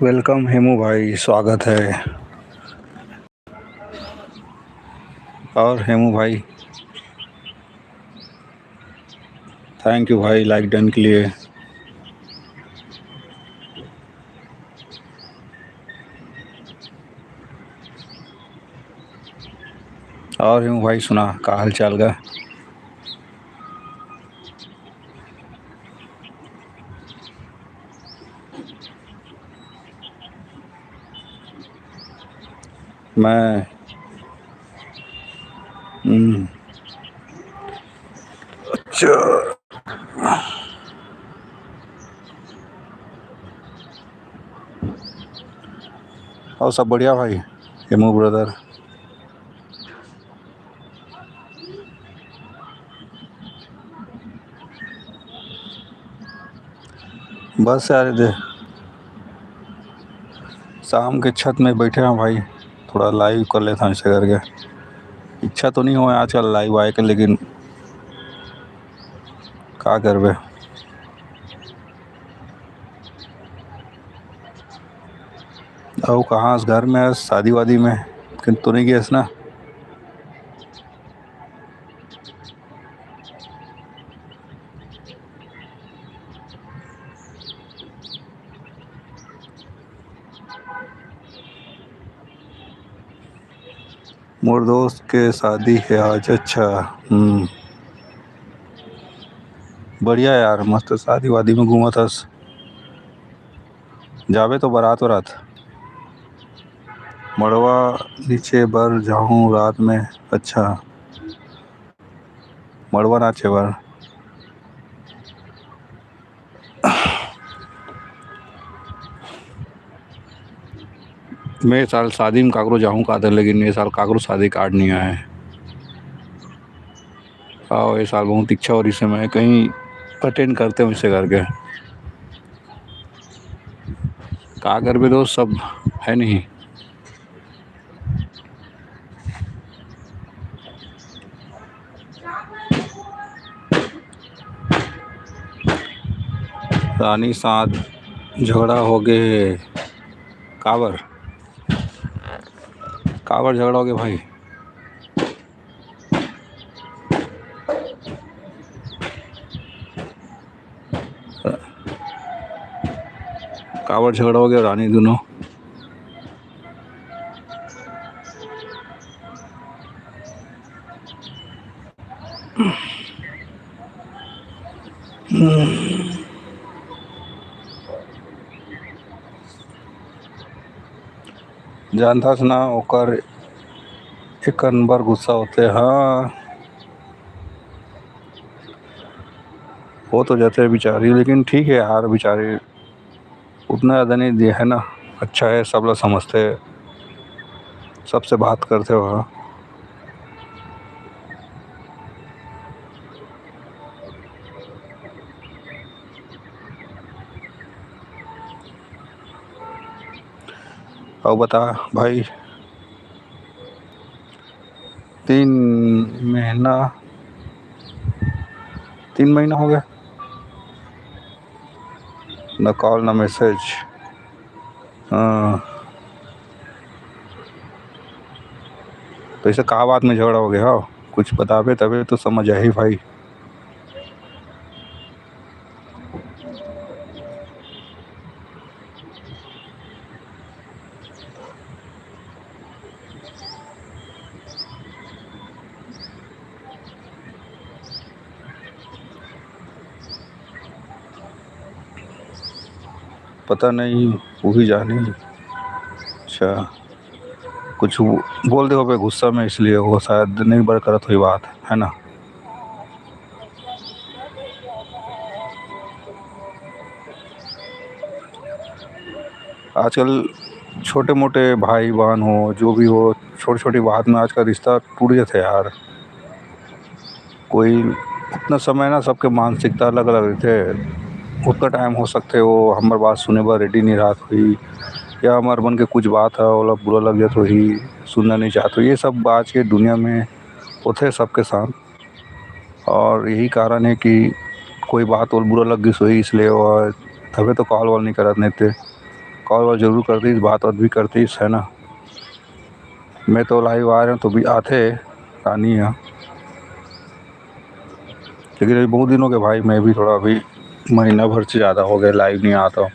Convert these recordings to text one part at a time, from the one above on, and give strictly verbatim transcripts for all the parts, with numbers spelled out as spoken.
Welcome Hemu भाई, स्वागत है। और हेमू भाई, थैंक यू भाई, लाइक डन के लिए। और हेमू भाई, सुना का हाल चाल गा? मैं, हम्म, अच्छा। और सब बढ़िया भाई, हेमू ब्रदर। बस यार, दे, शाम के छत में बैठे हैं भाई, थोड़ा लाइव कर लेता हूँ ऐसे करके। इच्छा तो नहीं हो आजकल लाइव आए के, लेकिन का करबे। अउ कहाँ, घर में, शादी वादी में, लेकिन तो नहीं गए ना। मोर दोस्त के शादी हे आज। अच्छा, हम्म, बढ़िया यार, मस्त शादी वादी में घूमत हस। जाबे तो बारात वारात। मड़वा नीचे बर जाहूँ रात में। अच्छा, मड़वा नाचे बर। मैं ए साल शादी में काकरो जाहूँ कादर, लेकिन ए साल काकरो शादी कार्ड नहीं आए। आओ, ए साल बहुत इच्छा हो रही से मैं कहीं अटेंड करते हूँ इसे करके। का करबे दोस्त, सब है नहीं। रानी साथ झगड़ा हो गए। काबर, काबर झगड़ा हो गए भाई? काबर झगड़ा हो गया रानी दोनों? जानथस ना, ओकर एक नंबर गुस्सा होथे। हाँ, हो तो जाथे बिचारी, लेकिन ठीक है यार, बिचारी उतना ज़्यादा नहीं दिया है ना, अच्छा है, सब ला समझथे, सबसे बात करथे वह। अउ बता भाई, तीन महीना, तीन महीना हो गया, ना कॉल ना मैसेज। हाँ, तो ऐसे का बात में झगड़ा हो गया हो? कुछ बताबे तबे तो समझ आही भाई। पता नहीं, वही जानी। अच्छा, कुछ बोल दे होबे गुस्सा में, इसलिए वो शायद नहीं बरकरत हुई बात, है ना? आजकल छोटे-मोटे भाई-बहन हो, जो भी हो, छोटी-छोटी बात में आजकल रिश्ता टूट जाथे यार। कोई उतना समय ना, सबके मानसिकता अलग-अलग रहिथे। उतना टाइम हो सकथे वो हमर बात सुने बर रेडी नहीं रहत होही, या हमर मन के कुछ बात ह, ओला बुरा लग जात होही, सुनना नहीं चाहत होही। ये सब आज के दुनिया में होथे सबके साथ। और यही कारण है कि कोई बात ओला बुरा लग गिस होही, इसलिए वो तभे तो कॉल वॉल नहीं करत, नहीं ते कॉल वॉल जरूर करतीस, बात वात भी करतीस, है ना? मैं तो लाइव आ रहे हूँ तो भी आथे, आनी है। लेकिन अभी बहुत दिन हो गए भाई, मैं भी थोड़ा, अभी महीना भर से ज़्यादा हो गया लाइव नहीं आता हूँ।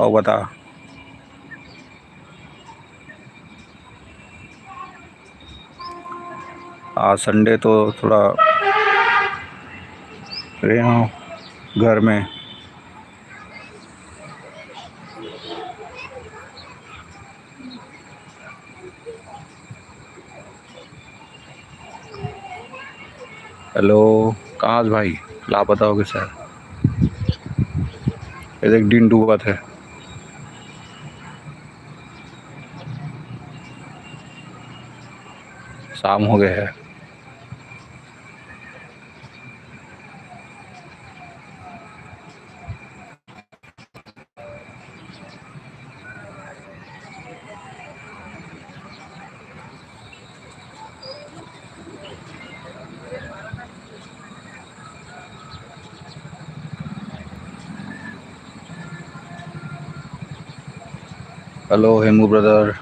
और बता, आज संडे तो थोड़ा रहे हूँ घर में। हेलो, कहाँ आज भाई? लापता हो गए सर। ये देख, दिन डूबत है, शाम हो गए है। Hello Hemu brother.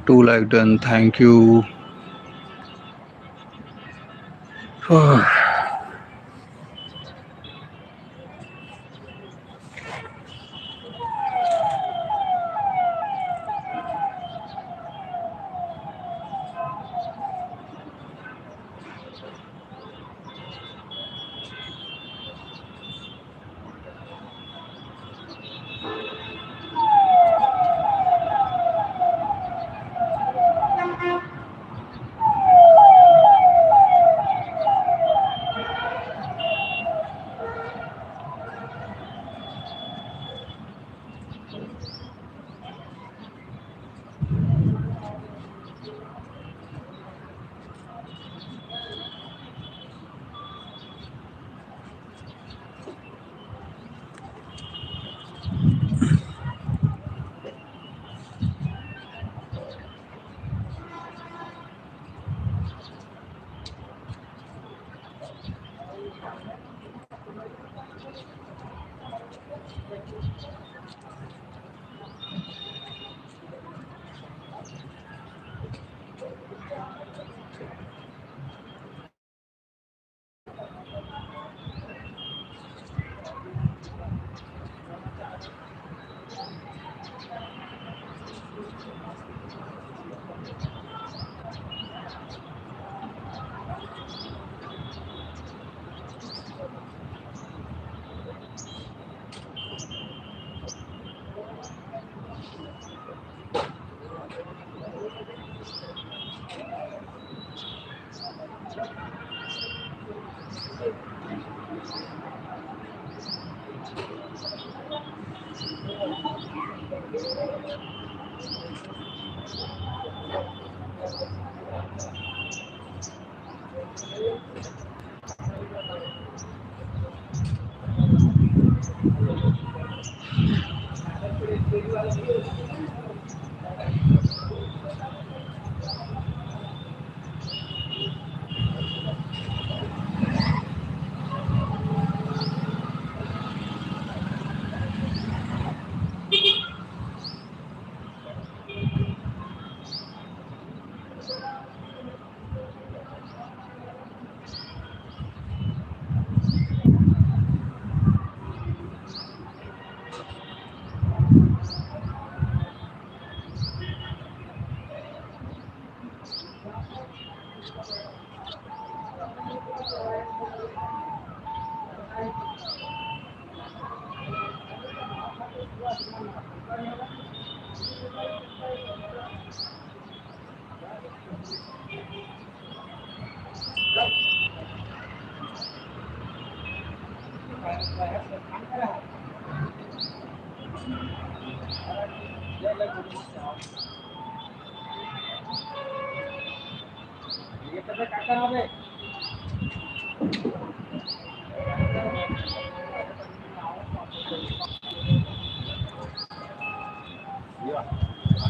Two like done. Thank you.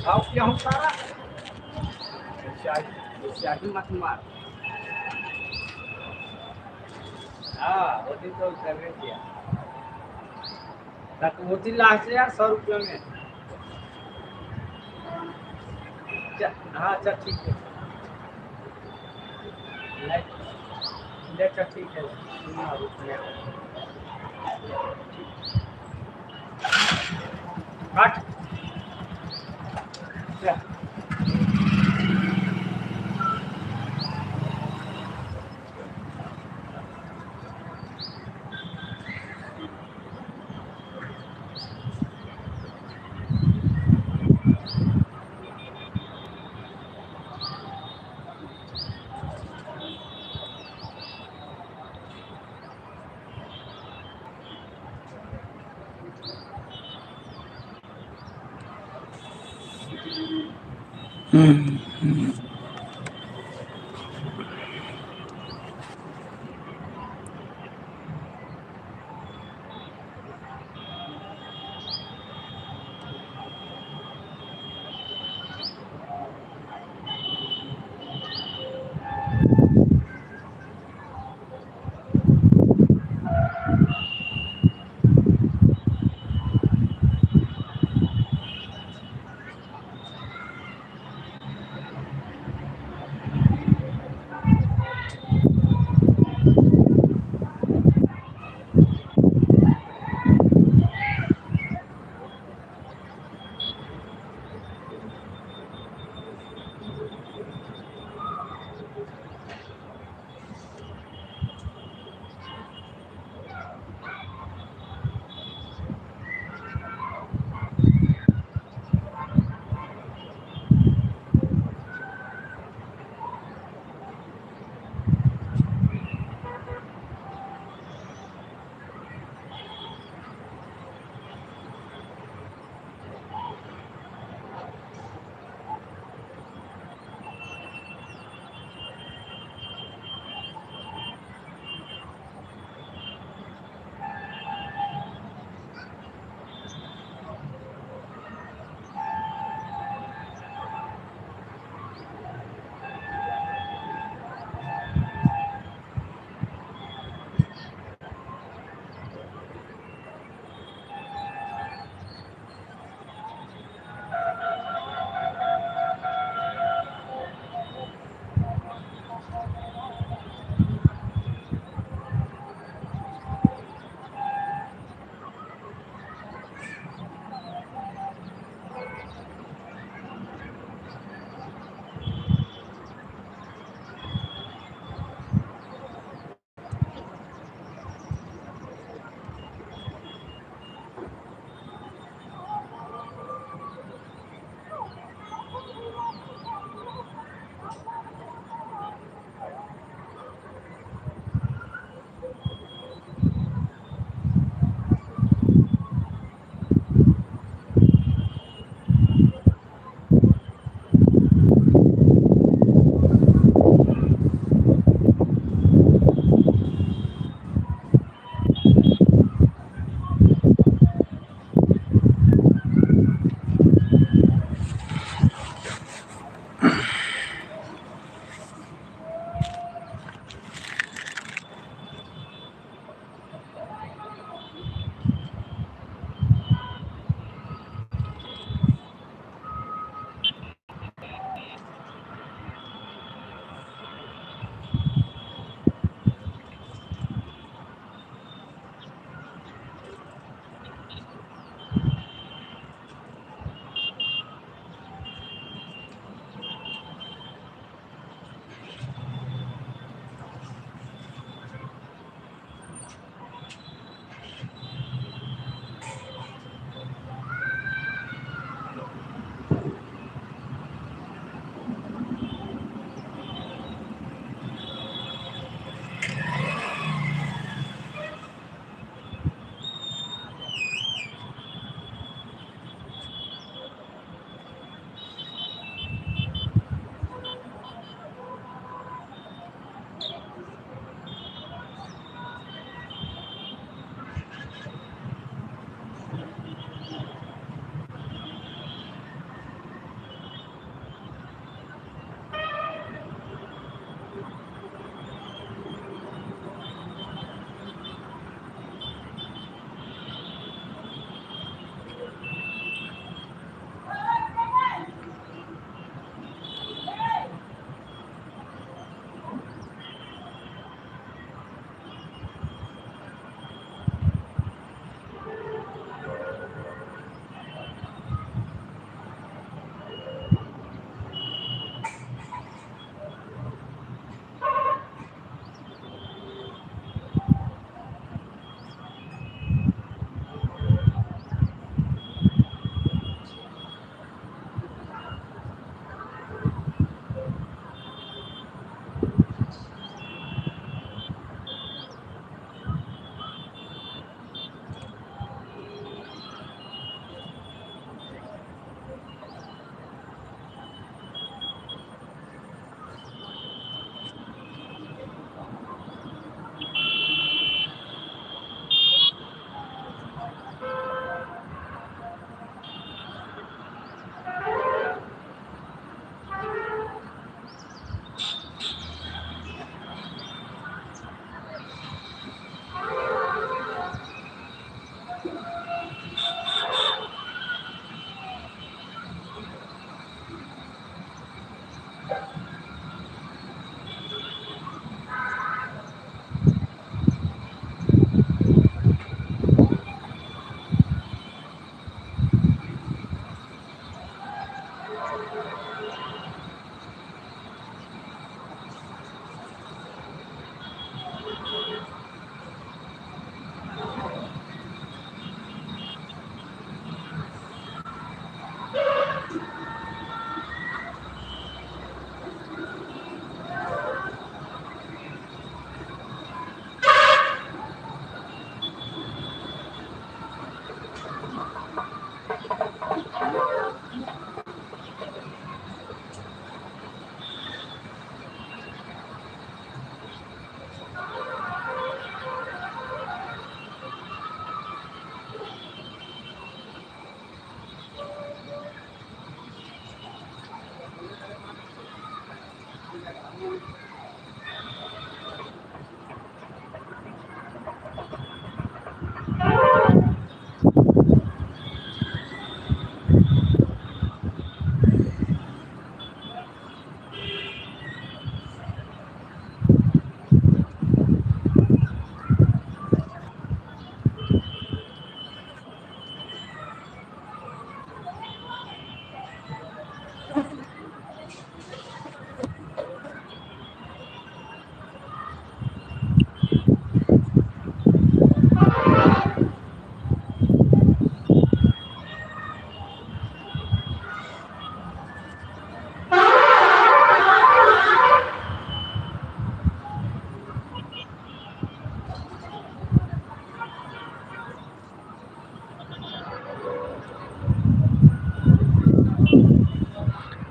आओ, क्या हो सारा? स्याही, स्याही मत मार। हाँ, वो दिन तो करने किया। तक वो दिन लास्ट यार, सौ रुपये में। अच्छा, हाँ, अच्छा, ठीक है। ले, ले, अच्छा, ठीक है। काट। ले। हम्म, हम्म।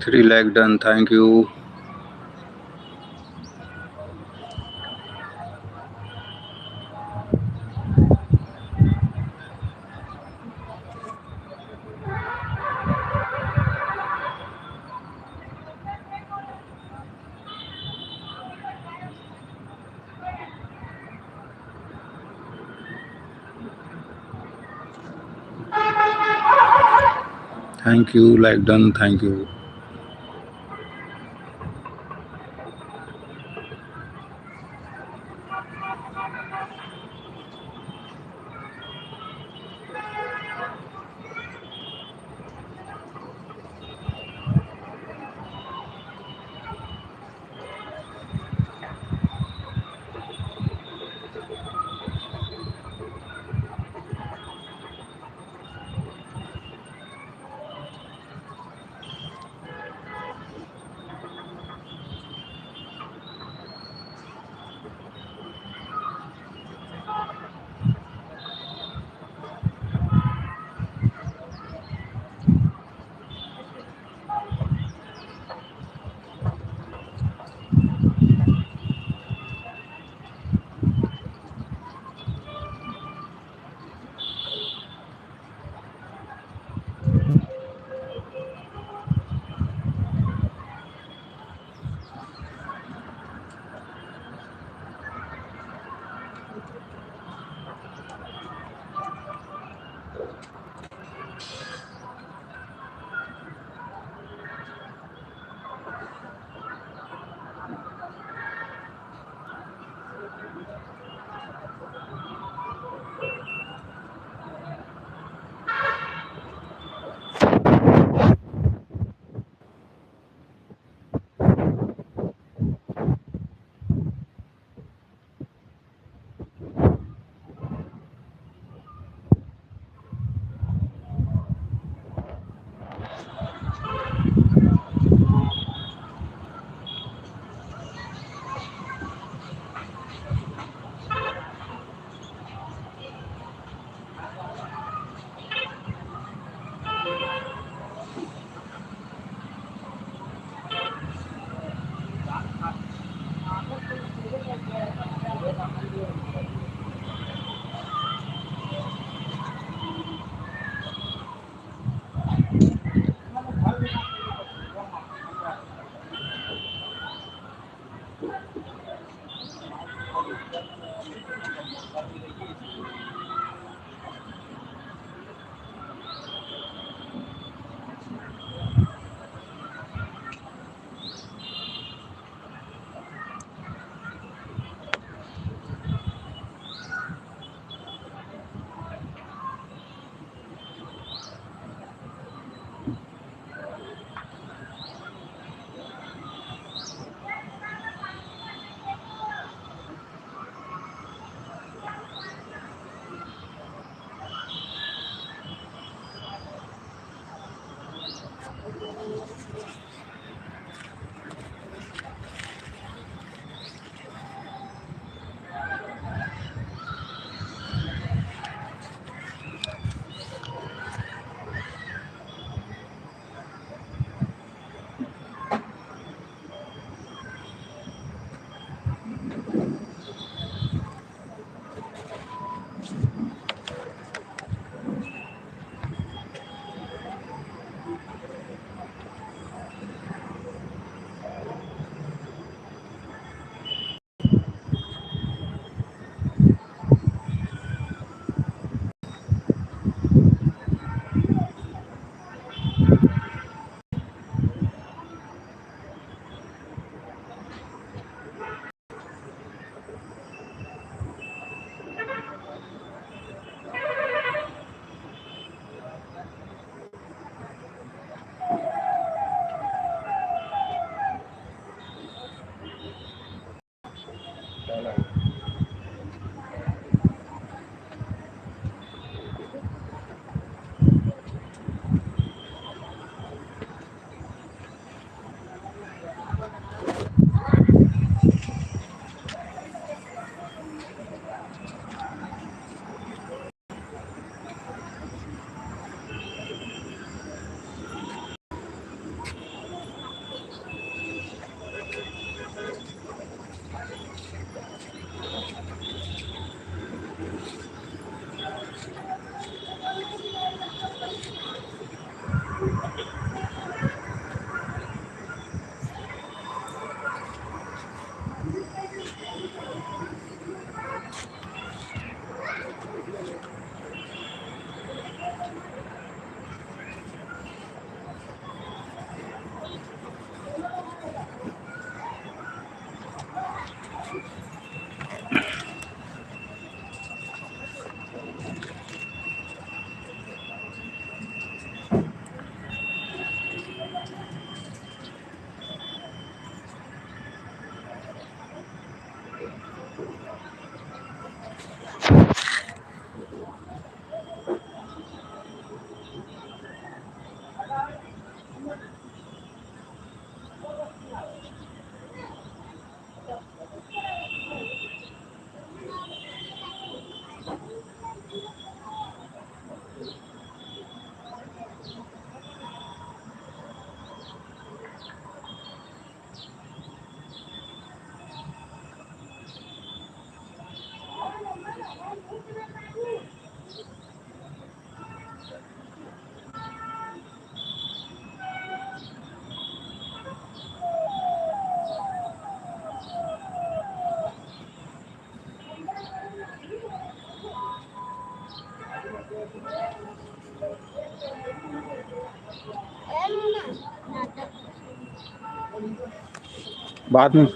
Three lakh done. Thank you. Thank you, like done, thank you. बाद में।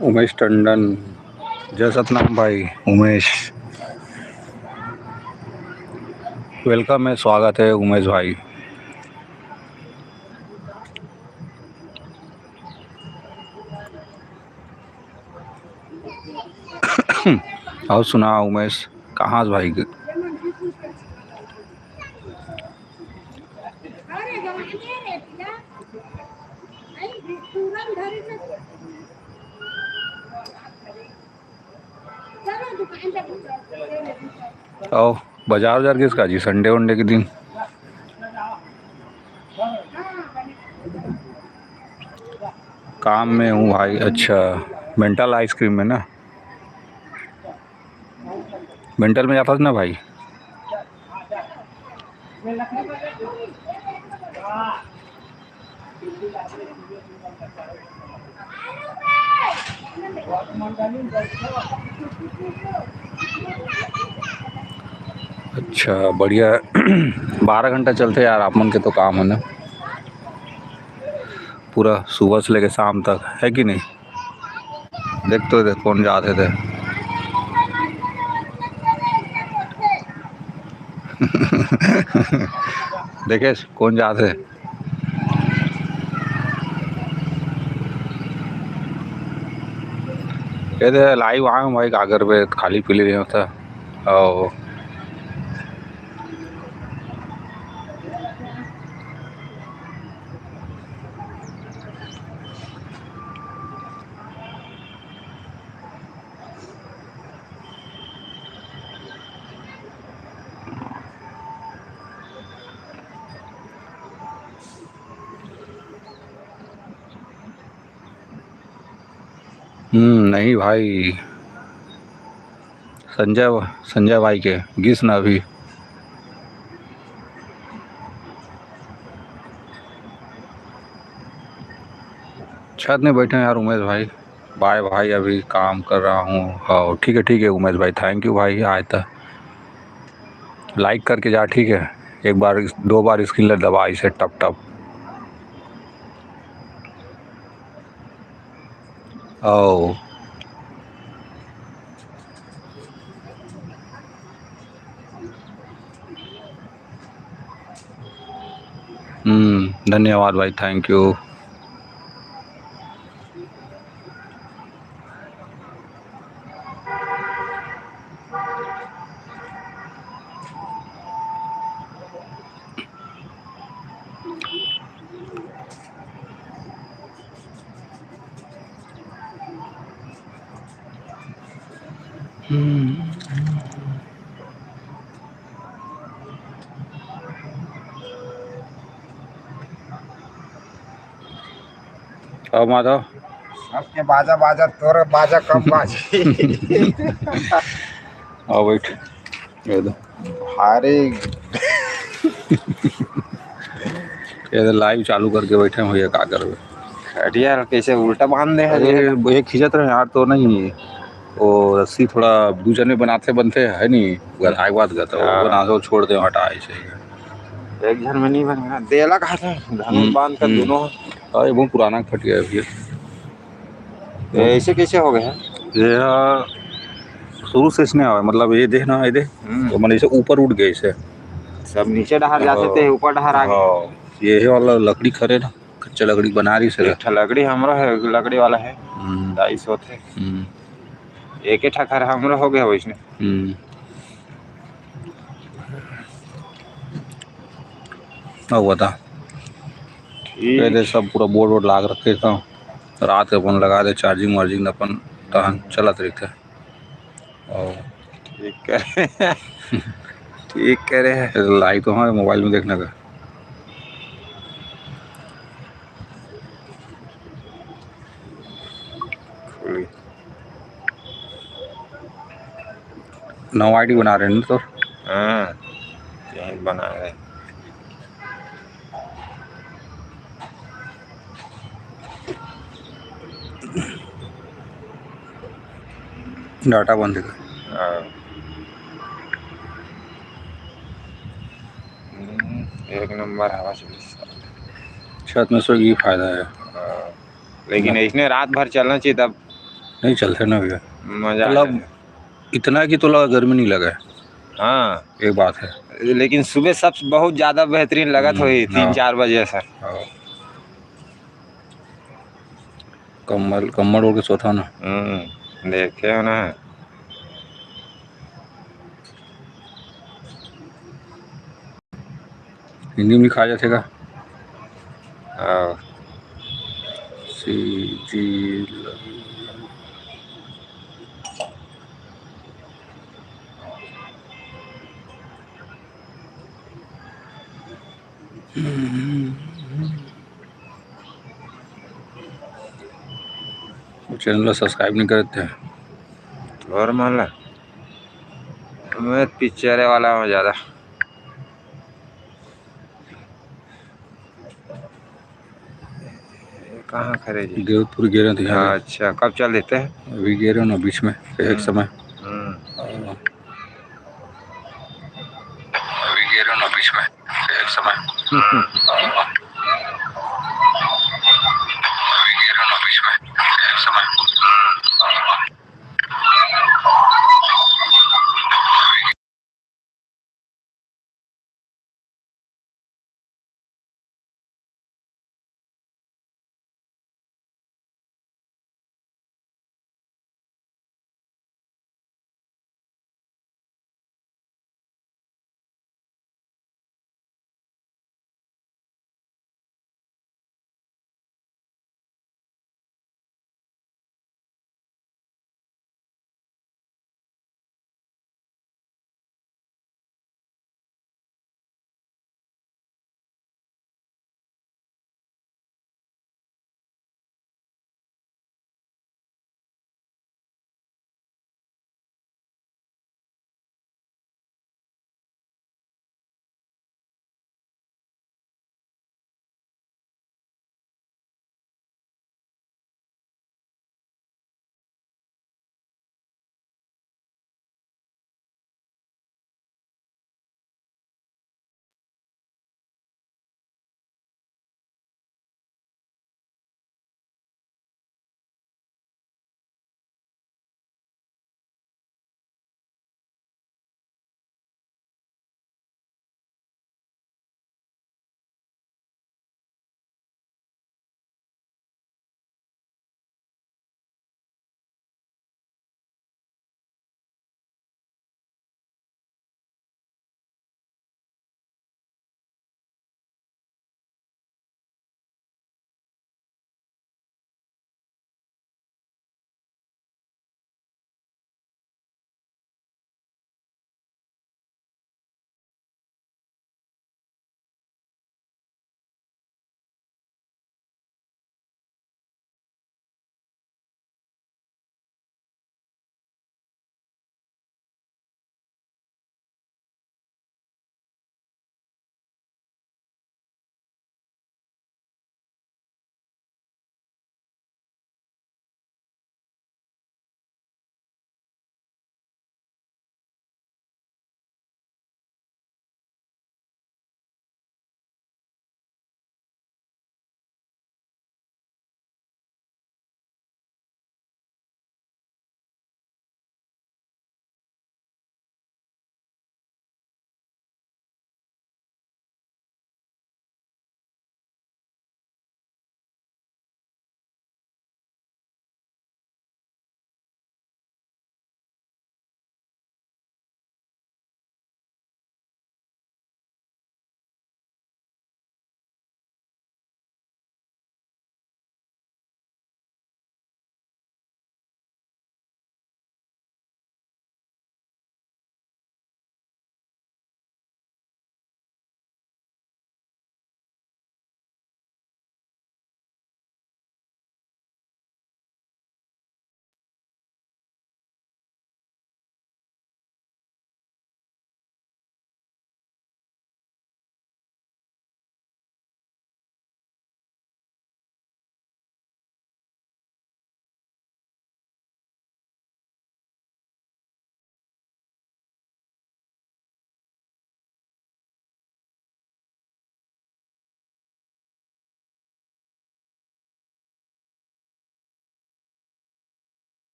उमेश टंडन, जय सतनाम भाई। उमेश, welcome है, स्वागत है उमेश भाई। अउ सुना उमेश, कहाँ भाई? अउ बाजार उजार गिस का जी, Sunday वनडे के दिन? काम में हूँ भाई। अच्छा, मेंटल आइसक्रीम में ना? मेंटल में जाता था ना भाई। अच्छा, बढ़िया। बारह घंटा चलथे यार, आप मन के तो काम है ना, पूरा सुबह से लेके शाम तक, है कि नहीं? देख तो, देख कौन जात हे ते। देखे कौन जात हे। ये दे live आए हूँ भाई, कागर पे खाली पीली नहीं होता। ओ। हम्म, नहीं भाई, संजय, संजय भाई के गिस ना अभी। छत में बैठे हैं यार उमेश भाई। बाय भाई, अभी काम कर रहा हूँ। हाँ, ठीक है, ठीक है उमेश भाई, thank you भाई। आए तो like करके जा, ठीक है। एक बार, दो बार screen ला दबा इसे, टप टप। ओ। हम्म, धन्यवाद भाई, thank you। हम्म। अब माधव। सबके बाजा बाजा, तोर बाजा कम बाजी। आओ बैठ। ये दे। भारी। ये दे, live चालू करके बैठे हैं भैया, का करबे? खटिया कैसे उल्टा बांध दे है अरे, जी। ये खींचत रहे यार, तो नहीं, वो रस्सी थोड़ा दू जने बनाते बनते है नी, गधाए के बाद गता, वो हाँ। बना दो, छोड़ दे, हटा ऐसे ही। एक झन में नहीं बनेगा, देला कहा था, धनुष हम्म, बांध कर हम्म। दोनों। हाँ, ये बहुत पुराना खटिया है भैया। ये ऐसे कैसे हो गया? ये, हाँ, शुरू से इसने आवे, मतलब ये देख ना, ये देख, हम्म। तो मतलब इसे ऊपर उठ गए इसे। सब नीचे डहार जाते हाँ। थे, ऊपर डहार आ गए। हाँ, ये वाला लकड़ी खरे ना, कच्चा लकड़ी बना रही से। एक ठा लकड़ी हमरो है, लकड़ी वाला है, हम्म। ढाई सौ थे। हम्म। एक ही ठा घर हमरो हो गया वैसने। हम्म। अउ बता। ठीक। ये दे सब पूरा बोर्ड वोर्ड लाग रखे था। रात के अपन लगा दे charging वार्जिंग, अपन तहन चलत रहिथे। अउ ठीक करे। ठीक करे। ये तो लाइव तो हमारे मोबाइल में देखने का। खुली। नवा आईडी बना रहे हैं ना तो? हाँ, यही बना रहे। डाटा बंद है। हाँ। हम्म, एक नंबर हवा चली। छत में सो ये फायदा है। हाँ। लेकिन ना। इसने रात भर चलना चाहिए, तब नहीं चलते ना भैया। मजा आ मतलब, जाए। इतना कि तोला गर्मी नहीं लगे। हाँ। एक बात है। लेकिन सुबह सब बहुत ज्यादा बेहतरीन लगत हम्म, होही, तीन हाँ। चार बजे सर। हाँ। कम्बल, कम्बल ओढ़ के सोता ना। हम्म, देखे हो ना। हिंदी में लिखा जाथे का? हाँ। सीधी लगी। वो चैनल ला subscribe नहीं करते हैं। और मान ला, मैं पिक्चर वाला हूँ ज्यादा। ये कहाँ खड़े जी? देवपुर गे रहे थे यहाँ। अच्छा, कब चल देते हैं? अभी गे रहे ना बीच में, एक हम्म। समय। हम्म। अभी गे रहे ना बीच में, एक समय। हम्म। अभी गे रहे ना बीच में, एक समय।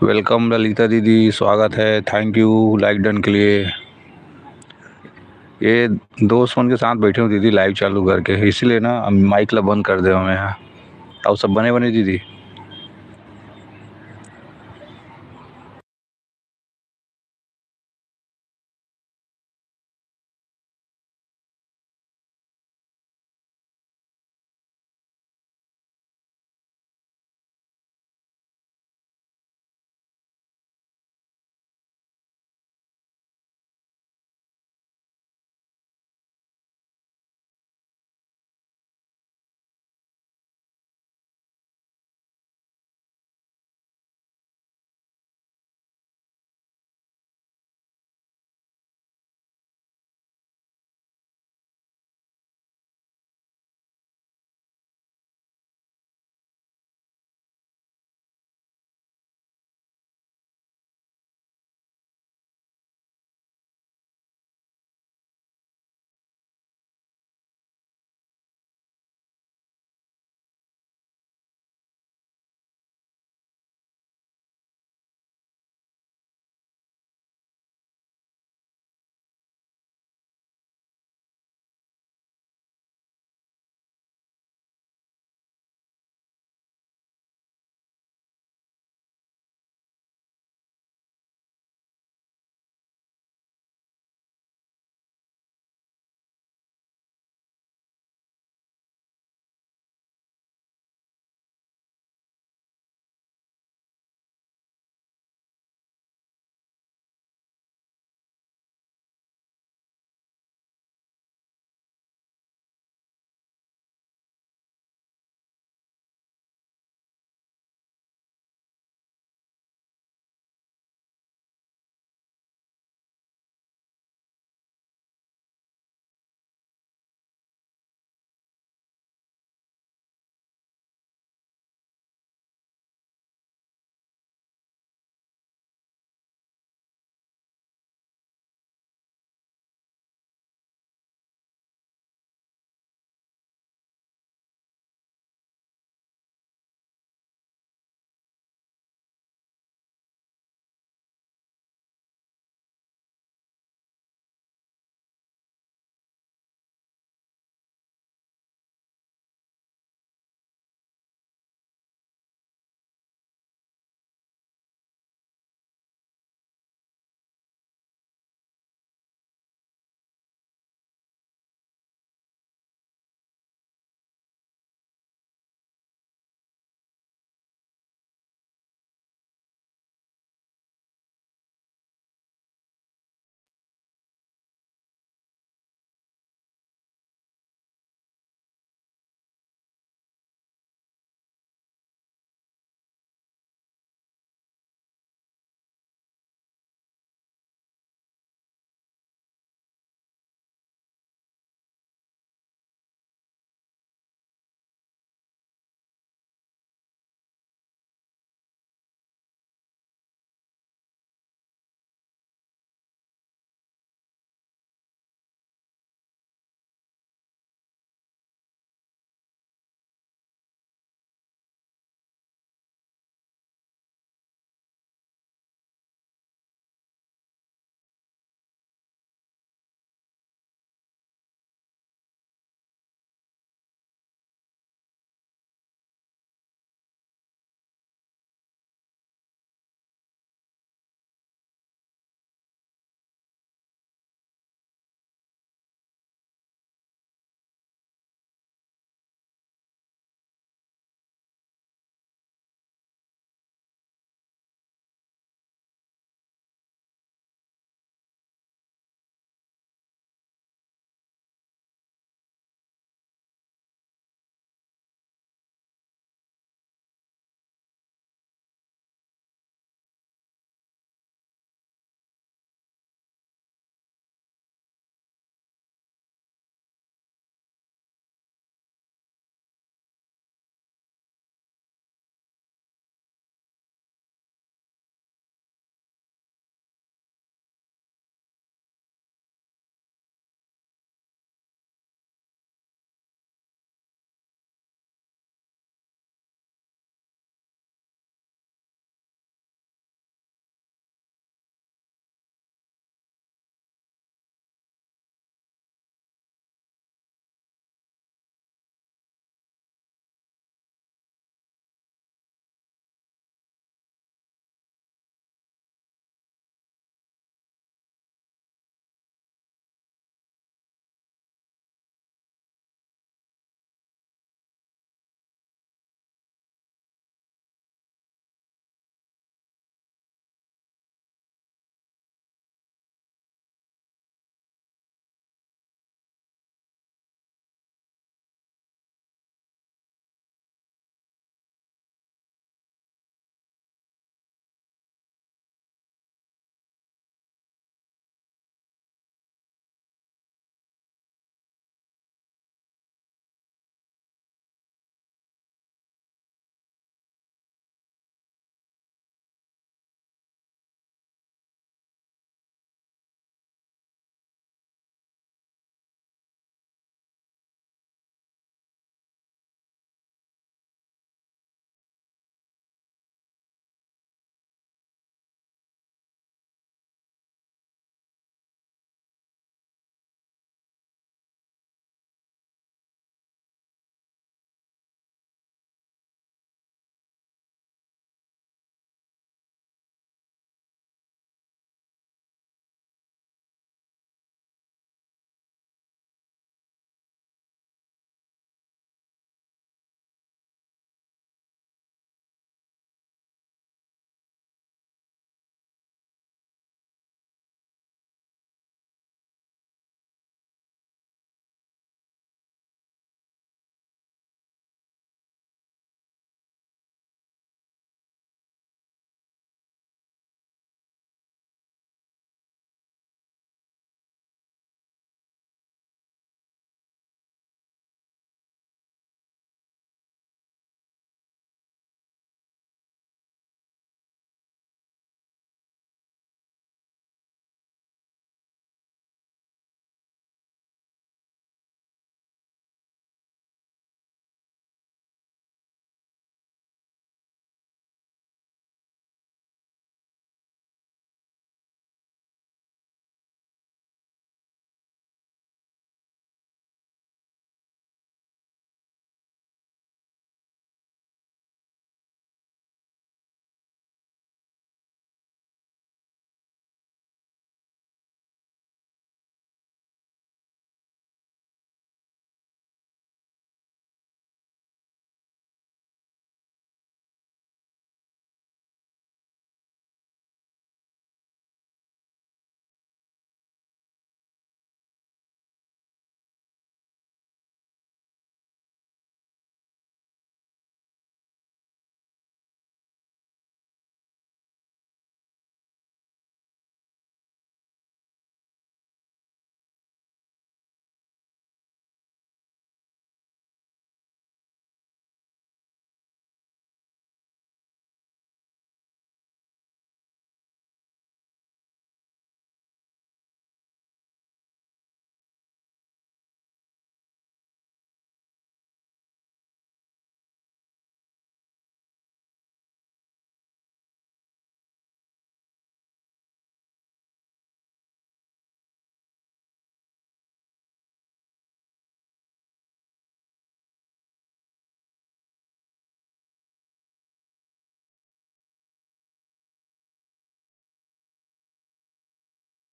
वेलकम ललिता दीदी, स्वागत है। थैंक यू लाइक डन के लिए। ये दोस्त मन के साथ बैठे हूँ दीदी, लाइव चालू करके, इसीलिए ना माइक ला बंद कर दे हमें यहाँ। और सब बने बने दीदी?